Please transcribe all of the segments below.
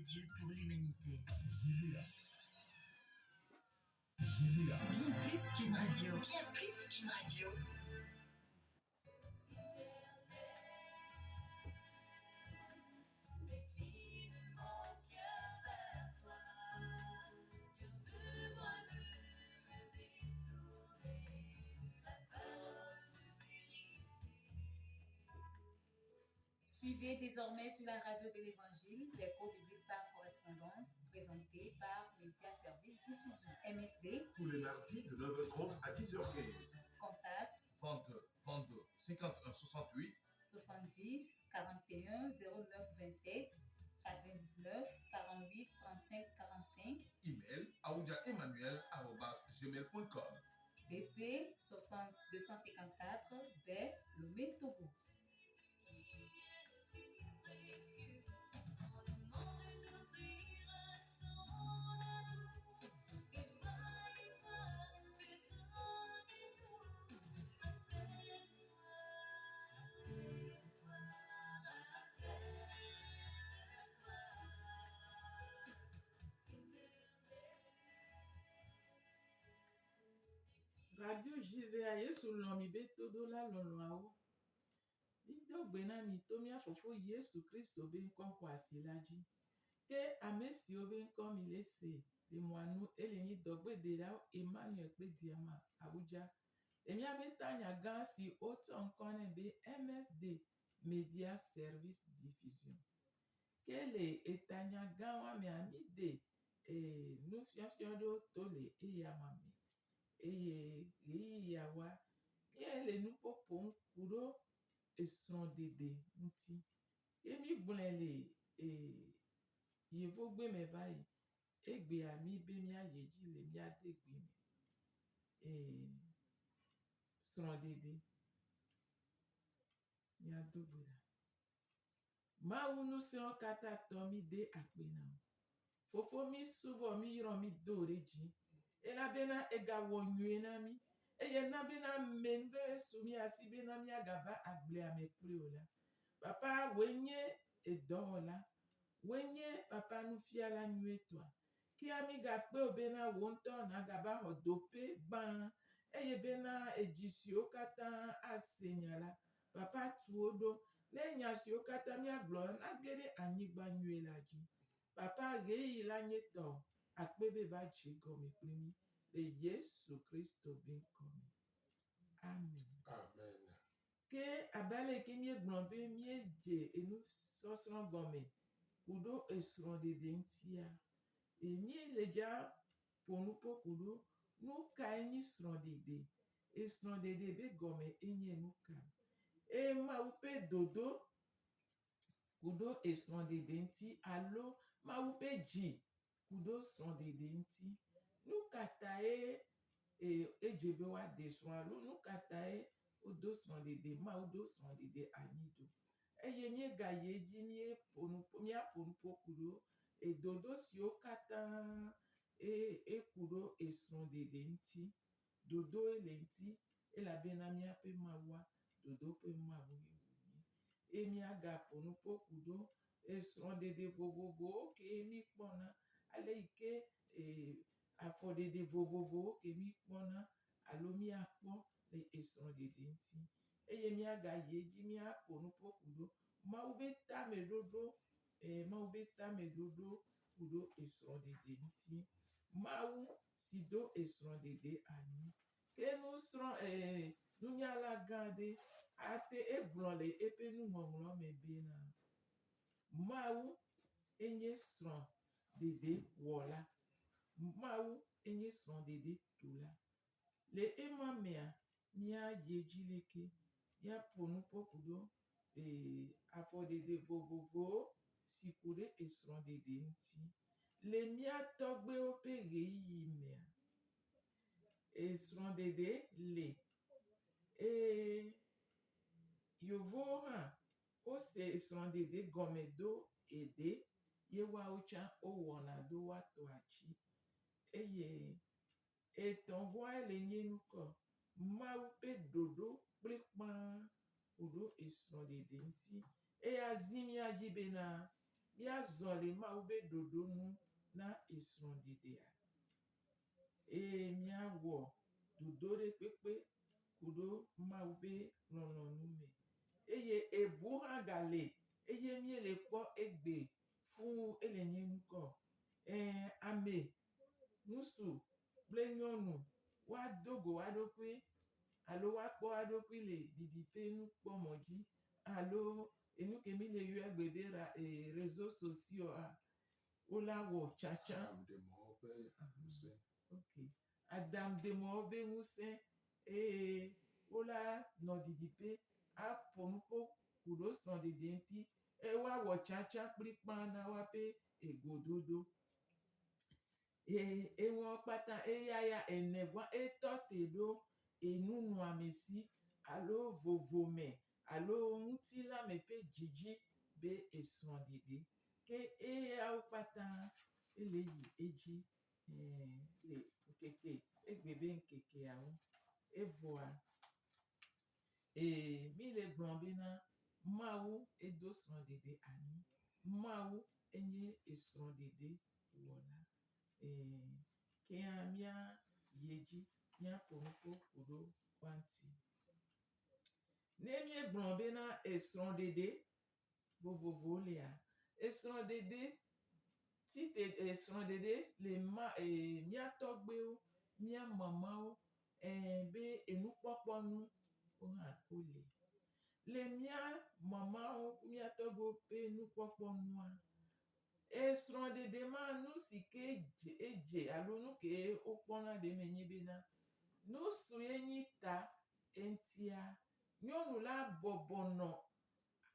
Dieu pour l'humanité. JVA. JVA. Bien plus qu'une radio. Bien plus qu'une radio. Suivez désormais sur la radio de l'Évangile les cours bibliques par correspondance présentés par Média Service Diffusion MSD. Tous les mardis de 9h30 à 10h15. Contact 22 22 51 68 70 41 09 27 99 48 35 45. Email aoudiaemmanuel.gmail.com BP 60 254 B Lomé Togo. Radio JVA Yesu lɔ̃ mi be toɖola lɔlɔ̃awo. Mído gbe na mi to mía Fofo Yesu Kristo be ŋkɔ xɔasi la dzi. Ke ame siwo be ŋkɔ mi le se le mɔa nu ele nyi dɔgbedelawo Emmanuel kple Diama Abuja. Le míabe tanya gã si wotsɔ ŋkɔ nɛ be MSD Media Service Diffusion. Ke le etanya gã wa mea, míde e nufiafia ɖewo to le eyama me eye ɣeyiɣi ya wa, míele nuƒo ƒom ku ɖo esrɔ̃ɖeɖe ŋuti. Ke mígblɔe le e yevugbe me va yi. Egbea míbe míayi edzi le mía de gbe me. E srɔ̃ɖeɖe. Míado gbe ɖa. Mawu ŋusẽwo katã tɔ mí de akpe na wò. Fofo mí subɔ mí yrɔ mí do ɖe dzi elabena egawɔ nyuie na mí eye na bena amenuveve su mía si bena míagava agblea me kpli wò la. Papa wòe nye edɔwɔla, wòe nye papa nufiala nyuietɔa. Kea mígakpe wò bena wò ŋutɔ nàgava xɔ doƒe gbã eye bena edzi siwo katã ase nya la, Papa tu wo ɖo ne nya siwo katã míagblɔ la nage ɖe anyigba nyui la dzi. Papa, ɣeyiɣi la nye tɔwò, akpe be va dze gɔme kpli mí le Yesu Kristo be ŋkɔ me. Amen. Amen. Ke abe ale yi ke míegblɔ be míedze enusɔsrɔ̃ gɔme ku ɖo esrɔ̃ɖeɖe ŋutia, e míele dza ƒo nuƒo ku ɖo nu kae nyi srɔ̃ɖeɖe, esrɔ̃ɖeɖe be gɔme enye nu ka, eye Mawu ƒe dodo ku ɖo esrɔ̃ɖeɖe ŋuti alo Mawu ƒe dzi ku ɖo srɔ̃ɖeɖe ŋuti. Nu ka tae e edze be woaɖe srɔ̃ alo nu ka tae wodo srɔ̃ɖeɖe, Mawu ɖo srɔ̃ɖeɖe anyi ɖo. Eye míegayi edzi míeƒo nuƒo, míaƒo nuƒo ku ɖo eɖoɖo siwo katã e eku ɖo esrɔ̃ɖeɖe ŋuti. Ɖoɖoe le eŋuti elabena míaƒe Mawua, ɖoɖo ƒe Mawue wònye. Eye míagaƒo nuƒo ku ɖo esrɔ̃ɖeɖe vovovowo kee míkpɔna, ale yi ke e afɔɖeɖe vovovowo ke míkpɔna alo míakpɔ le esrɔ̃ɖeɖe ŋuti. Eye míagayi edzi míaƒo nuƒo ku ɖo Mawu be tameɖoɖo e Mawu be tameɖoɖo ku ɖo esrɔ̃ɖeɖe ŋuti. Mawu si ɖo esrɔ̃ɖeɖe anyi. Ke nusrɔ̃ e nunyala gã aɖe ate egblɔ le eƒe nuŋɔŋlɔ me bena, Mawu enye srɔ̃ɖeɖe wɔla. Mawu enye srɔ̃ɖeɖe tula. Le ema mea, míayi edzi leke míaƒo nuƒo ku ɖo e afɔɖeɖe vovovowo si ku ɖe esrɔ̃ɖeɖe ŋuti. Le mía tɔgbuiwo ƒe ɣeyiɣi mea, esrɔ̃ɖeɖe le eye yevuwo hã wose esrɔ̃ɖeɖe gɔme do eɖe ye woawo tsã wowɔna ɖo woa tɔa dzi eye Etɔ̃ vɔa le nye ŋkɔ. Mawu ƒe ɖoɖo kplikpaa ku ɖo esrɔ̃ɖeɖe ŋuti. Eya zi mía dzi bena míazɔ le Mawu be ɖoɖo nu na esrɔ̃ɖeɖea eye míawɔ ɖoɖo ɖe kpekpe ku ɖo Mawu be lɔlɔ̃nu me. Eye ebu hã gale eye míele kpɔ egbe fũu ele nye ŋkɔ. Ɛ̃, ame, ŋutsu kple nyɔnu woado go woa ɖokui alo woakpɔ woa ɖokui le didiƒe nukpɔmɔ dzi alo enu ke mi le yɔe gbe be ra e réseaux sociaux-a, wola wɔ tsatsa. Aɖaŋudemɔwo ƒe ŋusẽ. Ok. Aɖaŋudemɔwo ƒe ŋusẽ eye wola nɔ didiƒe aƒo nuƒo ku ɖo srɔ̃ɖeɖe ŋuti eye woawɔ tsatsa kplikpaa na woaƒe egododo. Eye enuawo kpata eya ya ene gɔa etɔ te ɖo enunɔamesi alo vovome alo ŋutilãme ƒe dzidzi be esrɔ̃ɖeɖe. Ke eyawo kpata ele yi edzi le ŋkeke egbe be ŋkekeawo. Evɔa ee mi le gblɔ bena Mawu edo srɔ̃ɖeɖe anyi. Mawu enye esrɔ̃ɖeɖe wɔla. Ee kea mía yi edzi míaƒo nuƒo ku ɖo woa ŋuti. Ne míegblɔ bena esrɔ̃ɖeɖe vovovowo lia, esrɔ̃ɖeɖe tite esrɔ̃ɖeɖe le ma ee mía tɔgbuiwo, mía mamawo ee be enukpɔkpɔ nu wohã wole. Le mía mamawo mía tɔgbuiwo ƒe nukpɔkpɔ nua, esrɔ̃ɖeɖe ma nu si ke dze edze alo nu ke wokpɔna ɖe eme nye bena nusue nyi ta eŋutia, nyɔnu la bɔbɔ nɔ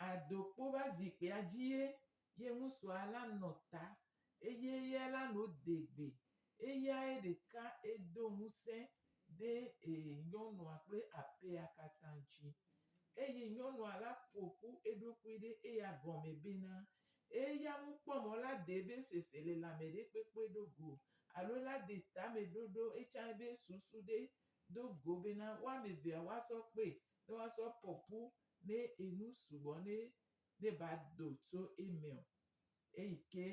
adokpo va zikpuia dzie ye ŋutsua la nɔ ta eye eya la no de gbe. Eyae ɖeka edo ŋusẽ ɖe e nyɔnua kple aƒea katã dzi. Eye nyɔnua la ƒoƒu eɖokui ɖe eya gɔme bena eya ŋukpɔ mɔ la de ebe sese le lãme ɖe kpekpe ɖo go alo la de tame ɖoɖo etsã be susu ɖe do go bena woame evea woasɔ kpe ne woasɔ ƒoƒu ne enu sugbɔ ne ne ba do tso eme o. Eyi ke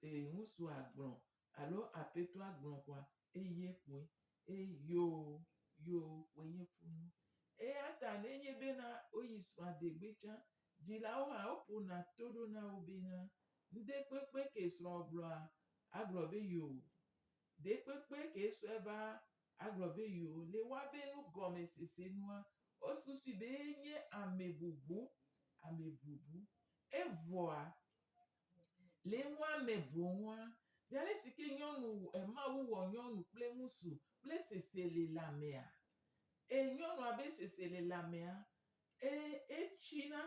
e ŋutsua gblɔ alo aƒetɔa gblɔ kɔa eye kpoe. Eyoo yoo kpoe nye funu. Eya ta nenye bena woyi srɔ̃a degbe tsã, dzilawo hã woƒona to ɖo na wo bena ŋde kpekpe ke srɔ̃ gblɔa agblɔ be yoo. Ɖe kpekpe ke sɔe va agblɔ be yoo. Le woabe nugɔmesese nua, wosusui be enye ame bubu, ame bubu. Evɔa le ŋua me boŋua, zi ale si ke nyɔnu Mawu wɔ nyɔnu kple ŋutsu kple seselelãmea, e nyɔnua be seselelãmea, e etsina,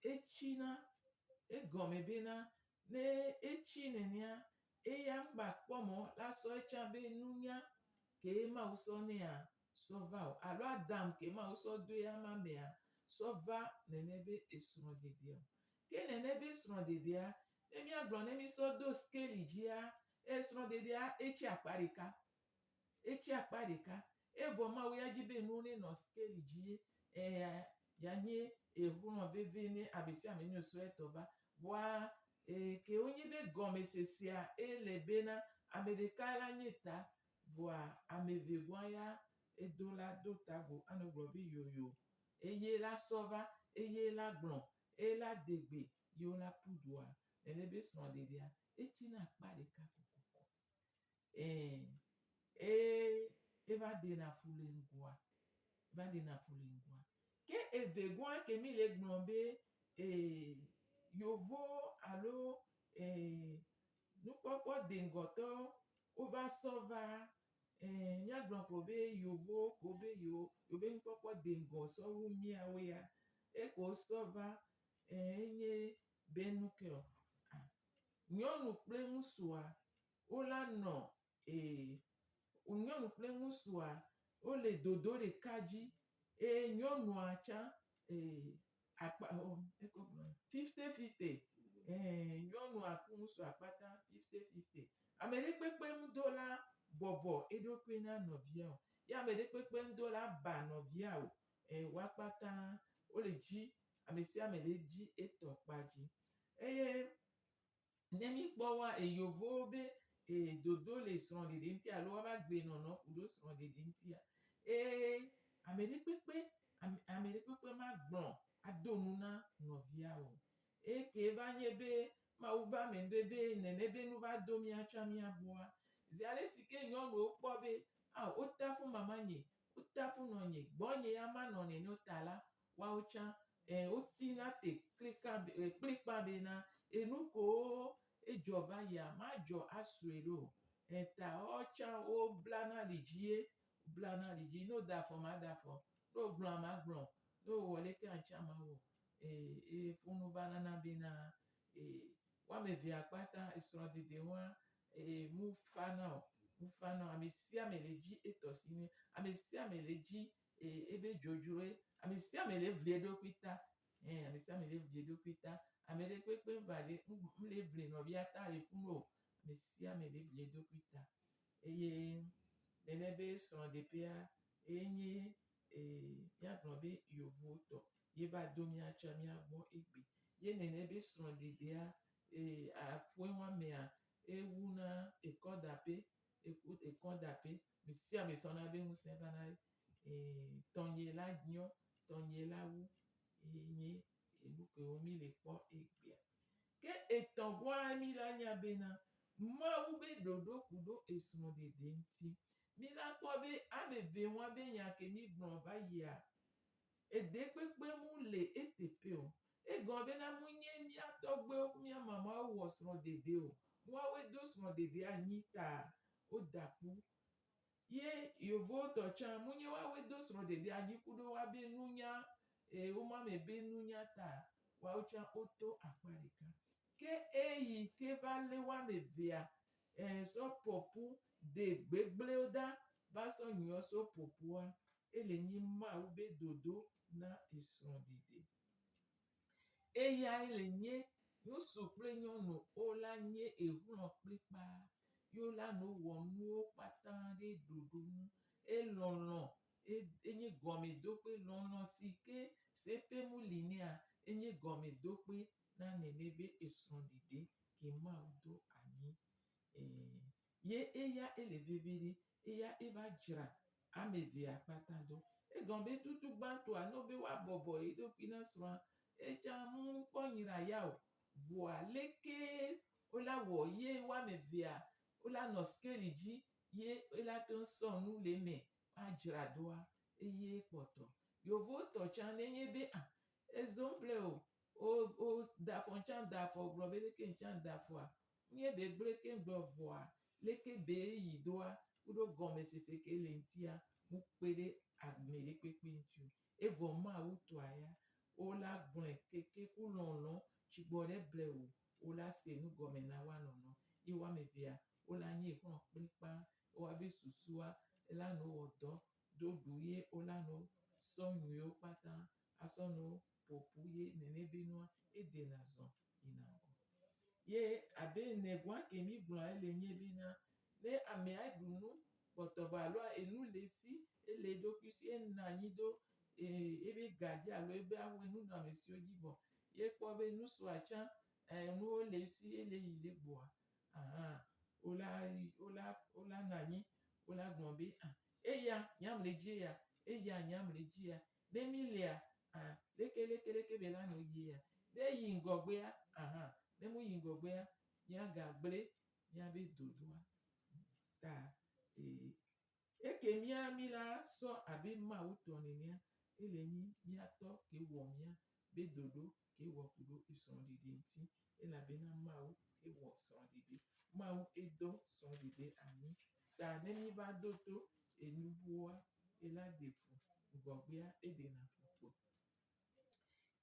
etsina. Egɔme bena ne etsi nenea, eya ŋgba kpɔ mɔ la sɔ etsã be nunya ke Mawu sɔ nɛa sɔ va o alo Adam ke Mawu sɔ do eya ma mea sɔ va nene be esrɔ̃ɖeɖea o. Ke nene be srɔ̃ɖeɖea, ne míagblɔ ne mísɔ do skeli dzia, esrɔ̃ɖeɖea etsi akpa ɖeka. Etsi akpa ɖeka. Evɔ Mawu ya dzi be nuwo nenɔ skeli dzi eya ya nye exlɔ̃ veve ne ame sia ame ne sɔ etɔ va. Vɔa e ke wonye be gɔmesesea ele bena ame ɖeka la nye ta vɔa ame eve gɔa ya edo la do ta go anɔ gblɔ be yoyo eye la sɔ va eye la gblɔ eye la de gbe ye wola ƒu dua. Nene be srɔ̃ɖeɖea etsina akpa ɖeka kokoko. Ɛ̃ eye eva ɖena fu le ŋgɔa. Eva ɖena fu le ŋgɔa. Ke eve gɔa ke mi le gblɔ be ee yevowo alo ee nukpɔkpɔ deŋgɔtɔwo wova sɔ va ee míagblɔ ko be yevowo ko be yewo yewobe nukpɔkpɔ deŋgɔ sɔ wu míawo ya. Eko wosɔ va ee enye be nu ke o. Nyɔnu kple ŋutsua wola nɔ ee nyɔnu kple ŋutsua wole dodo ɖeka dzi eye nyɔnua tsã ee akpa o eko gblɔ 50-50 ee nyɔnua kple ŋutsua kpata 50-50. Ame ɖe kpekpe ŋdo la bɔbɔ eɖokui na nɔvia o ye ame ɖe kpekpe ŋdo la ba nɔvia o. E woa kpata wole dzi ame sia ame le dzi etɔ kpa dzi eye. Ne míkpɔ woa, eyovowo be e dodo le srɔ̃ɖeɖe ŋuti alo woabe agbenɔnɔ ku ɖo srɔ̃ɖeɖe ŋutia, ee ame ɖe kpekpe ame ame ɖe kpekpe magblɔ ado nu na nɔvia o. Eke va nye be Mawu be ame be nene be nu va do mía tsã mía gbɔa, zi ale si ke nyɔnuwo kpɔ be ao wotafu mamanye, wotafu nɔnye, gbɔnye ya manɔ nene o ta la, woawo tsã ɛ wotina te klika kplikpa bena enu kewo edzɔ va yia madzɔ asɔe ɖo o. Eta woawo tsã woblana li dzi ye woblana li dzi. Ne woda afɔ mada afɔ, ne wogblɔa magblɔ, ne wowɔ lekea ŋtsã mawɔ. Ee eye funu va nana bena ee woame evea kpata esrɔ̃dede ŋua ee mu fana o, mu fana o. Ame sia ame le dzi etɔ si nu, ame sia ame le dzi ee ebe dzodzroe, ame sia ame le ʋli eɖokui ta. Ɛɛ ame sia ame le ʋli eɖokui ta. Ame ɖe kpekpe ŋva le ŋle ʋli nɔvia ta le funu o. Ame sia ame le ʋli eɖokui ta. Eye nene be srɔ̃ɖeƒea enye ee míagblɔ be yevuwo tɔ ye va do mía tsã mía gbɔ egbe. Ye nene be srɔ̃ɖeɖea ee aƒe wɔmea ewuna ekɔdaƒe eku ekɔdaƒe. Ame sia ame sɔna be ŋusẽ vana ee tɔnye la nyɔ, tɔnye la wu ye nye enu kewo mí le kpɔ egbea. Ke etɔ̃gɔa mí la nya bena Mawu be ɖoɖo ku ɖo esrɔ̃ɖeɖe ŋuti. Mí la kpɔ be ame eve wa be nya ke mí gblɔ va yia, ede kpekpe mu le eteƒe o. Egɔme bena mu nye mía tɔgbuiwo ku mía mamawo wɔ srɔ̃ɖeɖe o. Woawoe do srɔ̃ɖeɖe anyi ta woda ku. Ye yevowo tɔ tsã, mu nye woawoe do srɔ̃ɖeɖe anyi ku ɖo woabe nunya, e woma me be nunya ta woawo tsã woto akpa ɖeka. Ke eyi ke va lé woame evea e sɔ ƒoƒu ɖe gbegblẽwo ɖa va sɔ nyuiwo sɔ ƒoƒua, ele nyi Mawu be dodo na esrɔ̃ɖeɖe. Eyae le nye ŋutsu kple nyɔnu wola nye exlɔ̃ kplikpaa ye wola no wɔ nuwo kpata ɖe ɖoɖo nu. Elɔlɔ̃ enye gɔmedokpe, lɔlɔ̃ si ke seƒe meli nɛa, enye gɔmedokpe na nene be esrɔ̃ɖeɖe ke Mawu do anyi. Ye eya ele veviɖe, eya eva dzra ame evea kpata ɖo. Egɔme be tutu gbãtɔa, ne wobe woabɔbɔ yeɖokui na srɔ̃a, etsã mekpɔ nyra ya o. Vɔa leke wola wɔ ye woame evea wola nɔ skeli dzi ye wola te ŋu sɔ nu le eme woadzra ɖoa, eye kpɔtɔ. Yevotɔ tsã nenye be ah ezo ŋble o, wo wo da afɔ ŋtsã da afɔ gblɔ be leke ŋtsã da afɔa, Nye be gble keŋ gbɔ vɔa, leke be yi doa kuɖo gɔmesese ke le ŋtia mu kpe ɖe ame ɖe kpekpe ŋtio. Evɔ Mawu tɔa ya, wo la gblɔe keke ku lɔlɔ tsi gbɔ ɖe blewu wo la se nu gɔme na woa nɔnɔ ye woame vea wo la nyi exlɔ kplikpa woa be susua ela no wɔ dɔ do ɖu ye wo la no sɔ nyuiwo kpata asɔ no ƒoƒu ye nene be nua edena zɔ yina ŋgɔ. Ye abe nɛgoa ke mi gblɔa ele nye bena ne amea ɖu nu kpɔtɔ vɔ alo enu le esi, ele eɖokui si, ena anyi ɖo ebe ga dzi alo ebe awu enunɔamesiwo dzi vɔ ye kpɔ be nusua tsã enuwo le esi ele yi ɖe gbɔa, ahan wola wola wola nɔ anyi wola gblɔ be ah eya nyam le dzi ya, eya nyam le dzi ya. Ne mi lia, ah leke leke leke be la nɔ yia. Ne yi ŋgɔgbea, ahan ne mu yi ŋgɔgbea, mía gagble míabe dodoa ta. Ee, eke mía mi la sɔ abe Mawu tɔ nenea, ele nyi mía tɔ ke wɔ mía be dodo ke wɔ kuɖo esrɔ̃ɖeɖe ŋuti elabena Mawu ewɔ srɔ̃ɖeɖe. Mawu edo srɔ̃ɖeɖe anyi. Ta ne mí va do to enubuwoa, ela ɖe fu ŋgɔgbea eɖena fu kpo.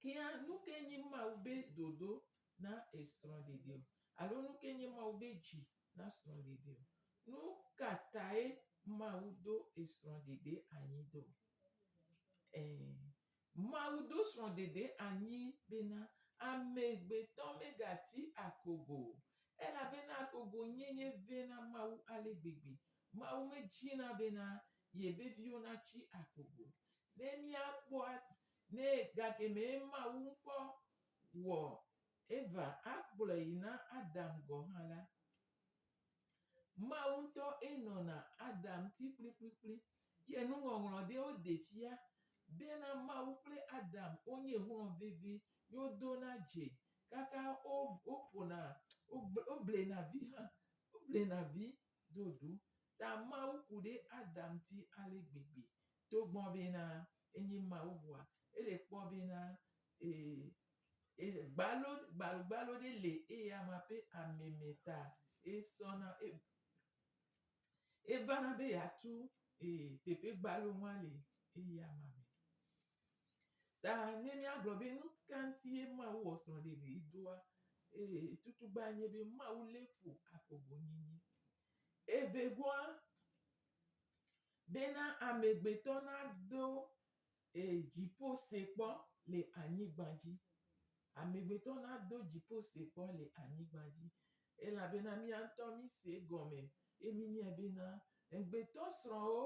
Kea nu ke nyi Mawu be dodo na esrɔ̃ɖeɖe o alo nu ke nye Mawu be dzi na srɔ̃ɖeɖe o. Nu ka tae Mawu do esrɔ̃ɖeɖe anyi ɖo? Ɛ̃, Mawu do srɔ̃ɖeɖe anyi bena amegbetɔ megati akogo o. Elabena akogonyenye ve na Mawu ale gbegbe. Mawu medzina bena yebe viwo natsi akogo o. Ne míakpɔa, ne gakeme Mawu ŋkɔ wɔ Eva akplɔe yi na Adam gɔ̃ hã la, Mawu ŋutɔ enɔna Adam ŋuti kplikplikpli. Ye nuŋɔŋlɔ ɖewo ɖe fia bena Mawu kple Adam wonye xlɔ̃ vevi ye wodona dze kaka wo woƒona woblena vi hã woblena vi dodo. Ta Mawu ku ɖe Adam ŋuti ale gbegbe. Togbɔ bena enye Mawu vɔa, ele kpɔ bena ee e gbalo gbalogbalo ɖe le eyama ƒe ameme ta esɔna e evana be yeatu e teƒe gbalo ma le eyama me. Ta ne míagblɔ be nu ka ŋutie Mawu wɔ srɔ̃ɖeɖe doa, ee tutugba nye be Mawu lé fu akogonyenye. Evegoa, bena amegbetɔ nado e dziƒo se kpɔ le anyigba dzi. Amegbetɔ nado dziƒo se kpɔ le anyigba dzi. Elabena mía ŋutɔ míse egɔme ye mínyae bena ŋugbetɔ srɔ̃wo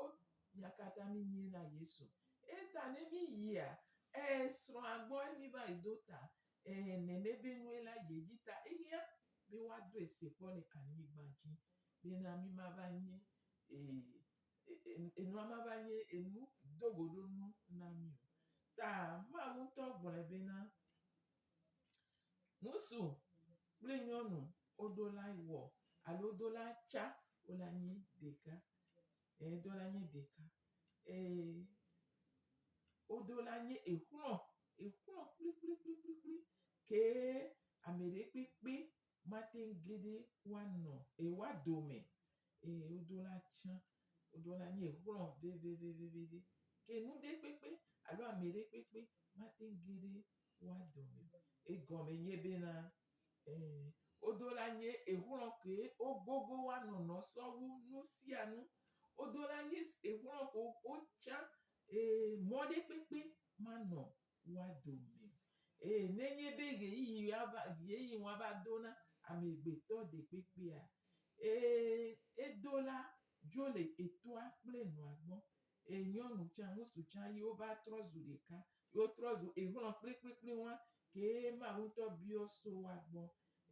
mía katã mínye na Yesu. Eta ne míyia esrɔ̃a gbɔ ye míva yi do ta e nene be nue la yi edzi ta ehiã be woadoe se kpɔ le anyigba dzi bena mímava nye e enua mava nye enu dogoɖonu na mí o. Ta Mawu ŋutɔ gblɔe bena, ŋutsu kple nyɔnu woɖo la wɔ alo woɖo la tsa wola nyi ɖeka. Ee, ɖo la nyi ɖeka. Ee, woɖo la nye exlɔ̃, exlɔ̃ kplikplikplikpli ke ame ɖe kpekpe mate ŋu ge ɖe woanɔ e woa dome eye wodo la tsã, wodo la nye xlɔ̃ veveveveveɖe. Ke nu ɖe kpekpe alo ame ɖe kpekpe mate ŋu ge ɖe woa dome o. Egɔme nye bena e wodo la nye exlɔ̃ ke wogogo woa nɔnɔ sɔwu nu sia nu. Wodo la nye exlɔ̃ ke wotsã e mɔ ɖe kpekpe manɔ woa dome. Eye nenye be ɣeyiɣi ava, ɣeyiɣi wa va do na amegbetɔ ɖekpekpea, ee, edo la dzo le etoa kple nɔa gbɔ. Eye nyɔnu tsã, ŋutsu tsã ye wova trɔ zu ɖeka. Ye wotrɔ zu exlɔ̃ kplikplikpli wa kee Mawu ŋutɔ biɔ so woa gbɔ.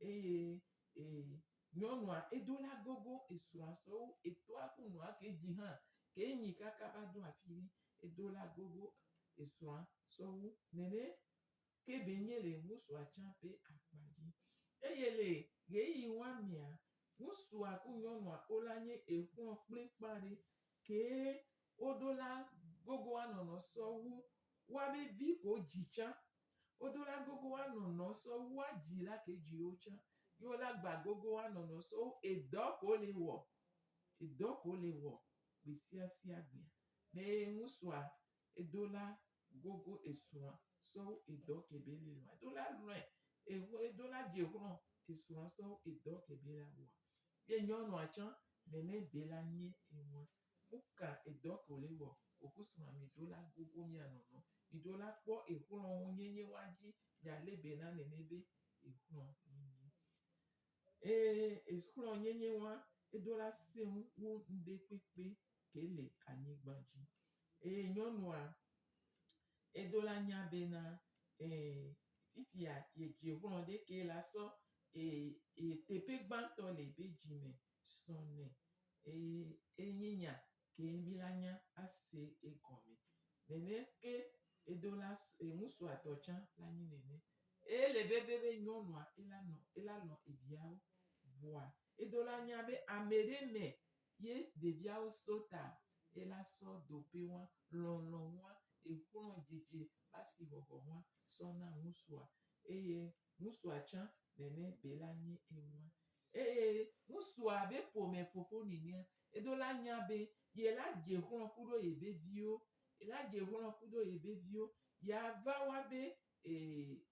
Eye ee, nyɔnua edo la gogo esrɔ̃a sɔwu etoa ku nɔa ke dzi hã ke nyi kaka va do afi ɖe. Edo la gogo esrɔ̃a sɔwu nene ke be nye le ŋusua tsã ƒe akpa dzi. Eye le ɣeyiɣi wa mea, ŋusua ku nyɔnua wola nye exlɔ̃ kplikpa ɖe kee woɖo la gogo anɔnɔ sɔwu woabe vi ko dzi tsã. Wodo la gogo anɔnɔ sɔwu woa dzi la ke dzi wo tsã. Ye wola gba gogo anɔnɔ sɔwu edɔ ko le wɔ, edɔ ko le wɔ gbe sia sia gbea. Ne ŋusua edo la gogo esrɔ̃a sɔwu edɔ ke be le lɔa. Edo la lɔe, edo la dze xlɔ̃ esrɔ̃a sɔwu edɔ ke be la wɔa. Ye nyɔnua tsã nene be la nye enua. Nuka edɔ ke wòle wɔ wòku srɔ̃a mido la gogo mia nɔnɔ. Mido la kpɔ exlɔ̃wo nyenye wa dzi mialé be na nene be exlɔ̃ nyenye. Eye exlɔ̃ nyenye wa edo la sẽŋu wu ŋɖe kpekpe ke le anyigba dzi. Eye nyɔnua edo la nya bena ee fifia yedze xlɔ̃ ɖe ke la sɔ ee teƒe gbãtɔ le ebe dzime sɔ nɛ. Eye enye nya ke mi la nya ase egɔme. Nene ke edo la ŋusua tɔ tsã la nyi nene. Ele veve be nyɔnua ela nɔ ela lɔ̃ eviawo vɔa edo la nya be ame ɖe me ye ɖeviawo so ta ela sɔ doƒe wa, lɔlɔ̃ wa, exlɔ̃ dzedze be asixɔxɔ wa sɔ na ŋusua eye ŋusua tsã nene be la nyi enua. Eye ŋusua be ƒome fofo nenea, edo la nya be ye la dze xlɔ̃ kuɖo ye be viwo, ye la dze xlɔ̃ kuɖo ye be viwo, ya va wa be ee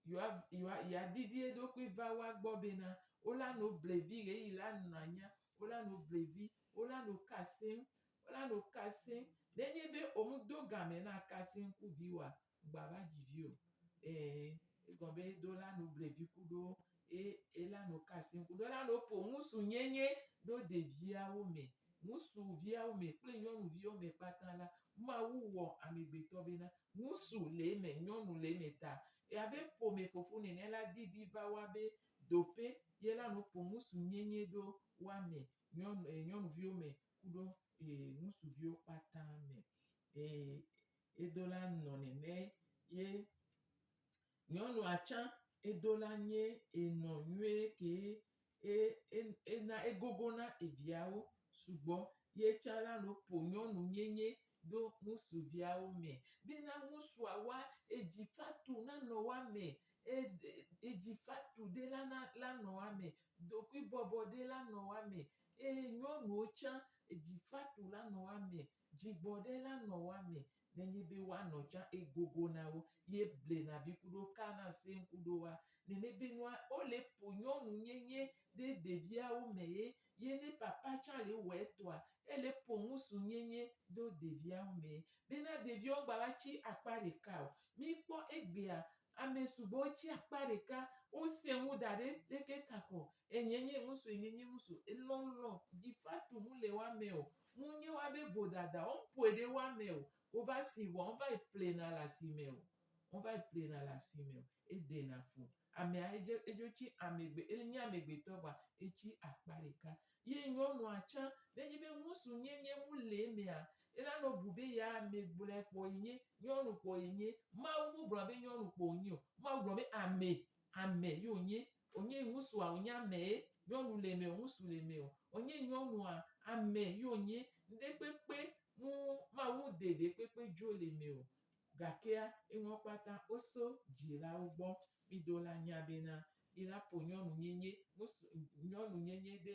yewoa yeadidi eɖokui va woa gbɔ bena wola no blevi ɣeyiɣi la nɔ anyia, wola no blevi, wola no ka seŋ, wola no ka seŋ. Nenye be womedo game na ka seŋ ku viwòa, ŋgba va dzi vi o. Ee, egɔme be do la no blevi ku ɖo ye ela no ka seŋ ku ɖo. Ela no ƒo ŋusu nyenye ɖo ɖeviawo me. Ŋusuviawo me kple nyɔnuviwo me kpata la, Mawu wɔ amegbetɔ bena ŋutsu le eme, nyɔnu le eme ta abe ƒome fofo nene la didi va woabe doƒe ye la no ƒo ŋutsu nyenye ɖo woame, nyɔnu, nyɔnuviwo me kuɖo ŋutsuviwo kpata me. Edo la nɔ nene ye nyɔnua tsã edo la nye enɔ nyuie ke ena egogona eviawo sugbɔ ye tsã la no ƒo nyɔnu nyenye ɖo ŋutsuviawo me bena ŋutsuawoa edzi fatu nanɔ woa me, edzi fatu ɖe la lanɔ woa me, ɖokuibɔbɔ ɖe lanɔ woa me eye nyɔnuwo tsã edzi fatu lanɔ woa me, dzigbɔɖe lanɔ woa me nenye be woanɔ tsã egogo na wo ye blena vi kuɖo kana seŋ kuɖo woa. Nene be nua wole ƒo nyɔnu nyenye ɖe ɖeviawo me ye ye ne papa tsã le wɔ etɔa ele ƒo ŋutsu nyenye ɖo ɖeviawo me bena ɖeviawo ŋgba va tsi akpa ɖeka o. Mikpɔ egbea ame sugbɔ tsi akpa ɖeka wose ŋu da ɖe leke kakɔ enye nye ŋutsu enye nye ŋutsu lɔlɔ ɖifatu mu le woa me o. Mu nye woabe vodada wo ƒoe ɖe woa me o. Wova si vɔ wova yi ƒlena le asime o. Wova yi ƒlena le asime o. Eɖena fu. Amea edzo edzo tsi amegbe enye amegbetɔ vɔa etsi akpa ɖeka. Ye nyɔnua tsã nenye be ŋutsu nyenye mu le emea, ela nɔ bu be ya amegblɔe kpo yenye, nyɔnu kpo yenye. Mawu mu gblɔ be nyɔnu kpo wonye o. Mawu gblɔ be ame, ame ye wonye. Wonye ŋutsua wonye ame ye, nyɔnu le eme o, ŋutsu le eme o. Wonye nyɔnua, ame ye wonye. Ŋɖekpekpe mu Mawu mu de ɖekpekpe dzo le eme o. Gakea enuɔ kpata woso dzilawo gbɔ. Miɖo la nya bena mi la ƒo nyɔnu nyenye, ŋutsu, nyɔnu nyenye ɖe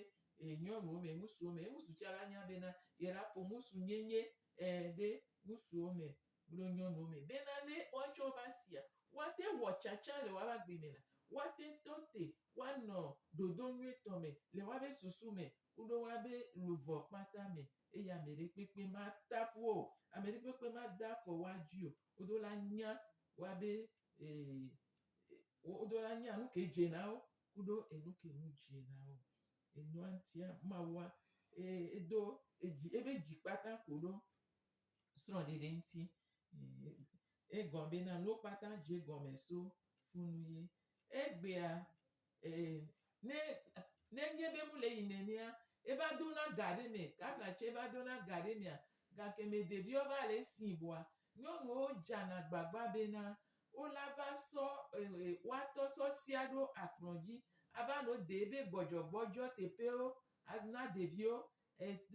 nyɔnuwo me, ŋutsuwo me. Ŋutsu tsã la nya bena ye la ƒo ŋutsu nyenye ɖe ŋutsuwo me kple nyɔnuwo me bena ne woatsɔ woƒe asia, woate wɔ tsatsa le woaƒe agbe me la, woate tɔ te woanɔ ɖoɖo nyuietɔ me le woaƒe susu me kuɖo woaƒe luʋɔ kpata me eye ame ɖe kpekpe matafu wo o, ame ɖe kpekpe made afɔ woa dzi o. Woɖo la nya woabe woɖo la nya nu ke dze na wo kuɖo enu ke mu dze na wo o. Enua ŋutia Mawua edo edzi ebe dzi kpata kuɖo srɔ̃ɖeɖe ŋuti. Egɔme bena nuwo kpata dze gɔme so funu ye. Egbea ne nenye be mele yi nenea, eva dona ga ɖe me, kaflatse va dona ga ɖe mea, gakeme ɖeviwo va le esi vɔa, nyɔnuwo dzana agbagba bena wola va sɔ woatɔ sɔ sia ɖo akplɔ dzi ava nɔ de ebe gbɔdzɔgbɔdzɔ teƒewo na ɖeviwo.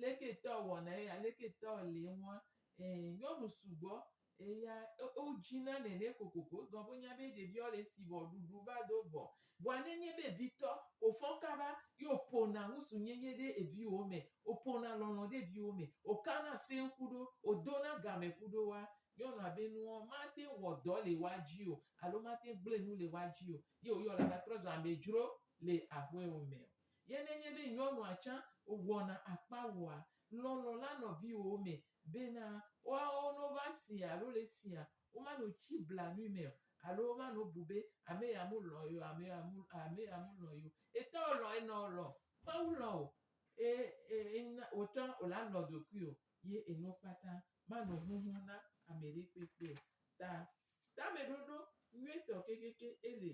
Leke tɔ wɔna eya, leke tɔ le ŋua, nyɔnu sugbɔ eya wodzina nene kokoko. Egɔme be wonya be ɖeviwo le esi vɔ ɖuɖu va do vɔ. Vɔa nenye be vitɔ wòfɔ kaba ye wòƒona ŋutsunyenye ɖe eviwòwo me, wòƒona lɔlɔ̃ ɖe eviwòwo me, wòkana seŋ ku ɖo, wòdona game ku ɖo woa, nyɔnua be nua mate ŋu wɔ dɔ le woa dzi o alo mate ŋu gblẽ nu le woa dzi o ye wòyɔ la va trɔ zu amedzro le aƒewò me o. Ye nenye be nyɔnua tsã wòwɔna akpa wòa, lɔlɔ̃ la nɔ viwòwo me bena woawo ne wova sia alo le sia, womanɔ tsi blanui me o alo womanɔ bu be ame ya melɔ̃ ye o, ame ya ame ya melɔ̃ ye o. Etɔwò lɔ̃, enɔwò lɔ̃, Mawu lɔ̃ wò e e ena wò tsã wòla lɔ̃ ɖokuiwò ye enuwo kpata manɔ ʋuʋum na ame ɖe kpekpe o. Ta tameɖoɖo nyuietɔ kekeake ele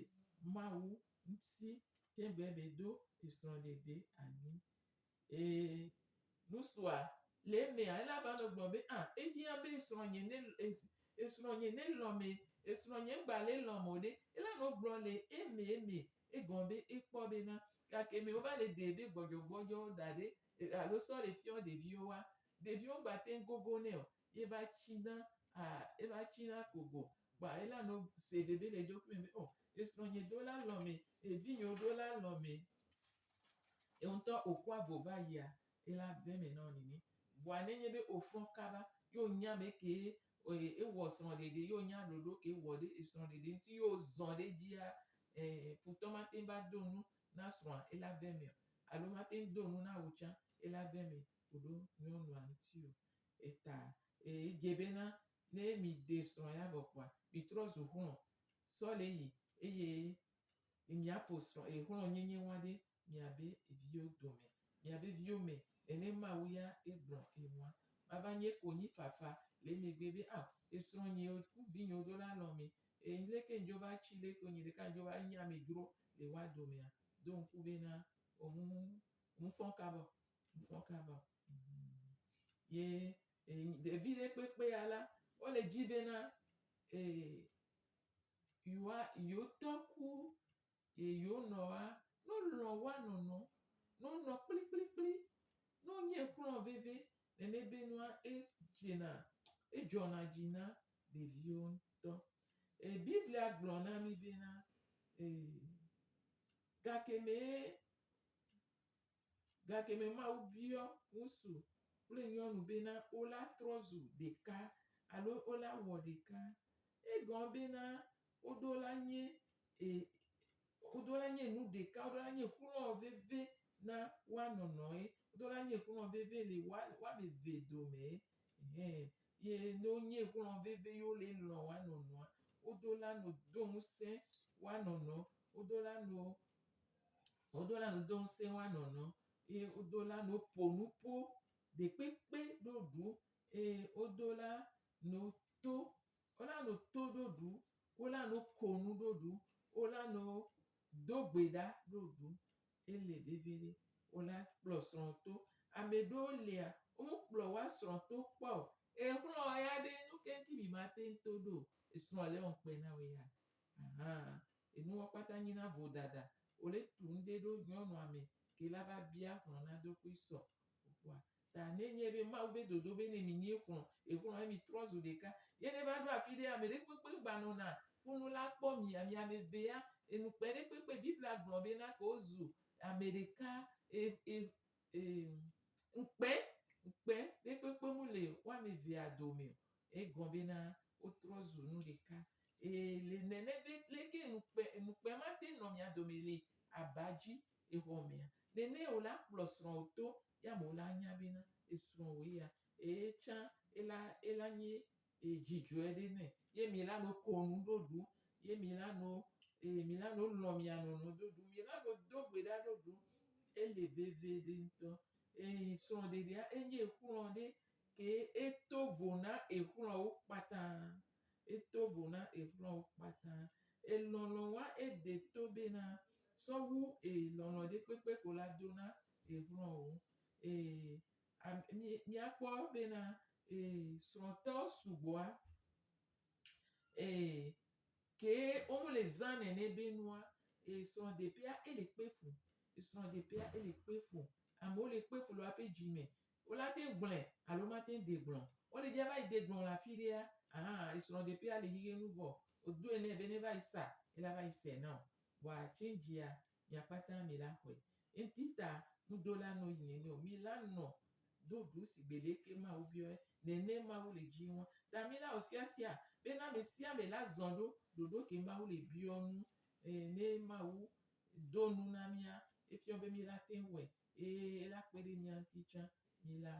Mawu ŋuti keŋ be do esrɔ̃ɖeɖe anyi. Ee, nusua le emea, ela va nɔ gblɔ be, ah, ehiã be esrɔ̃nye ne esrɔ̃nye ne lɔ̃ me, esrɔ̃nye ŋgba le lɔ̃m o ɖe. Ela nɔ gblɔ le eme eme, egɔme be ekpɔ bena gake me wova le ɖe be gbɔdzɔgbɔdzɔwo da ɖe alo sɔ le fiɔ ɖeviwoa, ɖeviwo ŋgba teŋ gogo nɛ o. Ye va tsina, eva tsina kogo. Kpoa ela nɔ se veve le eɖokui me be, oh, esrɔ̃nye do la lɔ̃ me, evinyewo do la lɔ̃ me. Eo ŋutɔ wòkɔa vo va yia, ela ve eme na wò nene. Vɔa nenye be wòfɔ kaba ye wònya ame ke ewɔ srɔ̃ɖeɖe ye wònya ɖoɖo ke wɔ ɖe srɔ̃ɖeɖe ŋuti ye wòzɔ ɖe edzia, futɔ mate ŋu va do nu na srɔ̃a ela ve eme o. Alo mate ŋu do nu na wò tsã ela ve eme ku ɖo nyɔnua ŋuti o. Eta edze bena ne mìɖe srɔ̃ ya vɔ kpoa, mìtrɔ zu xlɔ̃ sɔ le yi eye miaƒo srɔ̃ exlɔ̃nyenye wa ɖe miabe viwo dome. Miabe viwo me nene Mawu ya egblɔ enua. Mava nye konyifafa le emegbe be ao esrɔ̃nyewo ku vinyewo ɖo la lɔ̃ mi. E leke ŋdzo va tsi leke nye ɖeka ŋdzo va nye amedzro le woa domea, do ŋku bena womu womu fɔ̃ kaba o, womu fɔ̃ kaba o. Ye ɖevi ɖe kpekpe ya la, wole dzi bena e yewoa yewo tɔ ku ye yewo nɔa, ne wolɔ̃ woa nɔnɔ, ne wonɔ kplikplikpli, ne wonye xlɔ̃ veve nene be nua edzena edzɔna dzi na ɖeviwo ŋutɔ. E Biblia gblɔ na mí bena e gakemee Gakeme Mawu biɔ ŋsu kple nyɔnu bena wola trɔ zu ɖeka alo wola wɔ ɖeka. Egɔme bena woɖo la nye e woɖo la nye nu ɖeka, woɖo la nye xlɔ̃ veve na woa nɔnɔe, woɖo la nye xlɔ̃ veve le woa woame eve dome. Ɛhɛn ye ne wonye xlɔ̃ veve ye wole lɔ̃ woa nɔnɔa, woɖo la nɔ do ŋusẽ woa nɔnɔ, woɖo la nɔ Wodo la nu do ŋusẽ woa nɔnɔ eye wodo la nu ƒo nuƒo ɖekpekpe ɖoɖu eye wodo la nu to wola nu to ɖoɖu, wola nu ko nu ɖoɖu, wola nu do gbe ɖa ɖoɖu. Ele veviɖe. Wola kplɔ srɔ̃ to. Ame ɖewo lia, womekplɔ woa srɔ̃ to kpɔ o. Exlɔ̃ ya ɖe, nuke ŋuti mi mate ŋu to ɖo o? Esrɔ̃ le ŋukpe na wò ya. Ahan, enuwo kpata nyina vodada. Wole tu ŋɖe ɖo nyɔnua me ke la va bia xlɔ̃ na ɖokui sɔ. Wokpɔa? Ta ne nye be Mawu be dodo be ne mi nyi xlɔ̃, exlɔ̃ ye mi trɔ zu ɖeka. Ye ne va ɖo afi ɖe ame ɖe kpekpe gba nɔna funu la kpɔ mia, mia ame evea, enu kpe ɖe kpekpe Biblia gblɔ be na ke wozu ame ɖeka e e e ŋkpe ŋkpe ɖe kpekpe mu le wo ame evea dome o. Egɔme be na wotrɔ zu nu ɖeka. Eye le nene be leke ŋukpe ŋukpe mate nɔ mia dome le aba dzi exɔ mea, nene wòla kplɔ srɔ̃wò to ye amewo la nya bena esrɔ̃wòe ya. Eye tsã ela ela nye e dzidzɔe ɖe nɛ ye mi la nɔ ko nu ɖoɖu ye mi la nɔ e mi la nɔ lɔ̃ mia nɔnɔ ɖoɖu mi la nɔ do gbe ɖa ɖoɖu. Ele veve ɖe ŋutɔ. Eye srɔ̃ɖeɖea enye xlɔ̃ ɖe ke eto vo na exlɔ̃wo kpata. Eto vo na exlɔ̃wo kpata. Elɔlɔ̃ wa ede to bena sɔwu e lɔlɔ̃ ɖe kpekpe ko la do na exlɔ̃wo. E am mi miakpɔ bena e srɔ̃tɔ sugbɔa e ke womele zã nene be nua e srɔ̃ɖeƒea ele kpe fu. Srɔ̃ɖeƒea ele kpe fu. Amewo le kpe fu le woaƒe dzi me. Wola te gblɔe alo mate de gblɔ. Wole dza va yi de gblɔ le afi ɖea, ahan esrɔ̃ɖeƒea le xixi nu vɔ. Wodoe nɛ be ne va yi sa, ela va yi sɛ na wò. Vɔa tsɛndzia, mia kpata mi la xɔe. Eŋti ta ŋdo la nɔ yi nene o. Mi la nɔ do ɖu sigbe leke Mawu biɔɛ nene Mawu le dzi ŋua. Ta mi la wɔ siasia be na amesiame la zɔ ɖo ɖoɖo ke Mawu le biɔ nu. Ne Mawu do nu na mía, efiɔ be mi la teŋ wɔe. Eye ela kpe ɖe mía ŋuti tsã mi la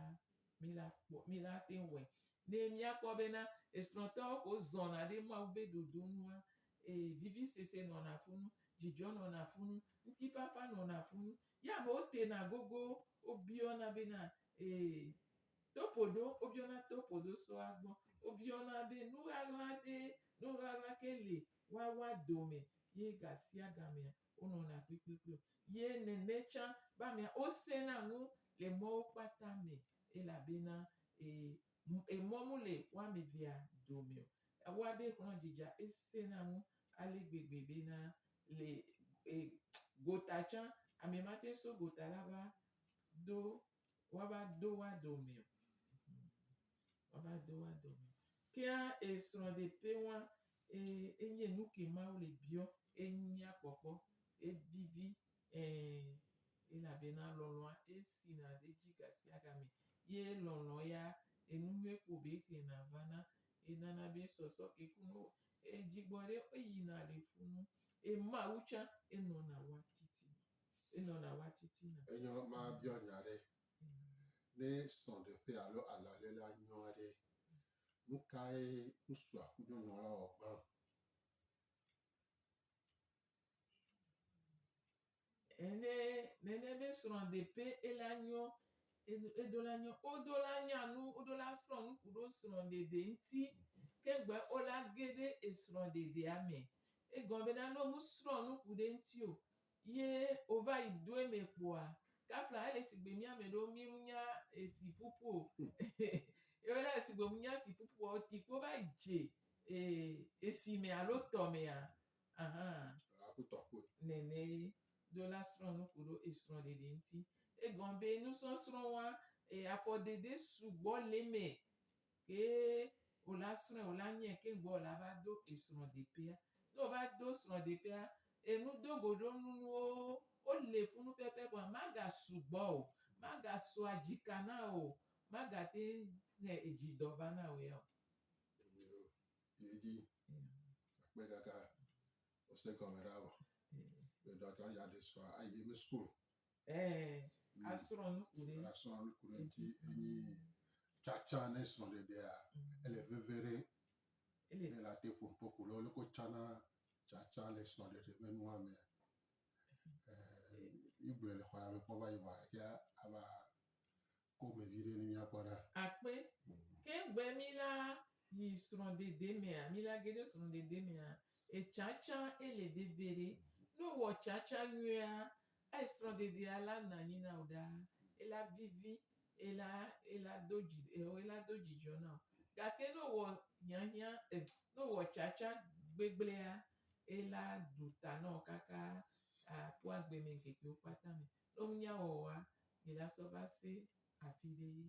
mi la kpɔ mi la te wɔe. Ne míakpɔ bena esrɔ̃tɔwo ko zɔna ɖe Mawu be ɖoɖo nua, ee vivisese nɔna funu, dzidzɔ nɔna funu, ŋutifafa nɔna funu. Ye amewo tena gogo wobiɔna bena ee topoɖo wobiɔna topoɖo sɔa gbɔ. Wobiɔna be nuɣaɣla ɖe nuɣaɣla ke le woawoa dome ye gasiagamea wonɔna kplikplikpli o. Ye nene tsã be amea wosẽna ŋu le mɔwo kpata me elabena e emɔ mele wo ame evea dome o. Woabe xlɔ̃dzidza esẽna ŋu ale gbegbe bena le e gota tsã ame mate so gota la va do woava do woa dome o. Woava do woa dome o. Kea esrɔ̃ɖeƒe wa e enye nu ke Mawu le biɔ enya kpɔkpɔ evivi ẽ elabena lɔlɔ̃a esina ɖe edzi gasiagame ye lɔlɔ̃ ya enu nyui ko be hena vana. Enana be sɔsɔke ku nu edzigbɔ ɖe eyina le funu. E Mawu tsã enɔna woa titina. Enɔna woa titina. Enyɔ mabiɔ nya ɖe. Ne srɔ̃ɖeƒe alo alɔlelea nyɔ aɖe, nu kae ŋutsua ku nyɔnua la wɔ gbã? Ene nene be srɔ̃ɖeƒe ela nyɔ. Edo la nyɔ, wodo la nya nu, wodo la srɔ̃ nu ku ɖo srɔ̃ɖeɖe ŋuti. Ke gbe wola ge ɖe esrɔ̃ɖeɖea me. Egɔme bena ne womusrɔ̃ nu ku ɖe eŋuti o ye wova yi do eme kpoa, kafla ele sigbe mía ame ɖewo mí nya esi ƒuƒu o. Ele sigbe nya esi ƒuƒu o, tikpo va yi dze esi me alo tɔ mea, ahan. Aku tɔkpoe. Nene ye do la srɔ̃ nu ku ɖo esrɔ̃ɖeɖe ŋuti. Egɔme be nusɔsrɔ̃ wa, afɔdede sugbɔ le eme ke wòla srɔ̃e, wòla nyae keŋ gbɔ wòla va do esrɔ̃ɖeƒea. Ne wòva do srɔ̃ɖeƒea, enu do go ɖo nuwo wole funu pɛpɛ vɔa maga sugbɔ o, maga sɔa dzika na wò o, magate ŋu he edzidɔ va na wò ya o. Yo, yi dzi. Akpe kaka wose gɔme ɖa vɔ. Be dɔtɔ ya ɖe srɔ̃a ayi eme school. Ɛɛ, asrɔ̃ nu ku ɖe. Asrɔ̃ nu ku ɖe ŋuti enyi tsatsa ne srɔ̃ɖeɖea ele veve ɖe. Ele. Ne la te ƒo ŋkɔ ku ɖe woleke wotsana tsatsa le srɔ̃ɖeɖe ƒe nua mea. Ɛɛ, mígblɔe le xɔ ya me kpɔ va yi vɔa ya ava ko me viɖe ne míakpɔ ɖa. Akpe. Ke gbe mí la yi srɔ̃dede mea, mí la ge ɖe srɔ̃dede mea, etsatsa ele veve ɖe. Ne wowɔ tsatsa nyuia, eyi srɔ̃dedea la nɔ anyi na wò ɖaa. Ela vivi, ela ela do dzi ela do dzidzɔ na wò. Gake ne wowɔ hiahiã e ne wowɔ tsatsa gbegblẽa, ela ɖu ta na wò kaka aƒu agbeme ŋkekewo kpata me. Ne wonya wɔwɔa, mi la sɔ va se afi ɖe ye.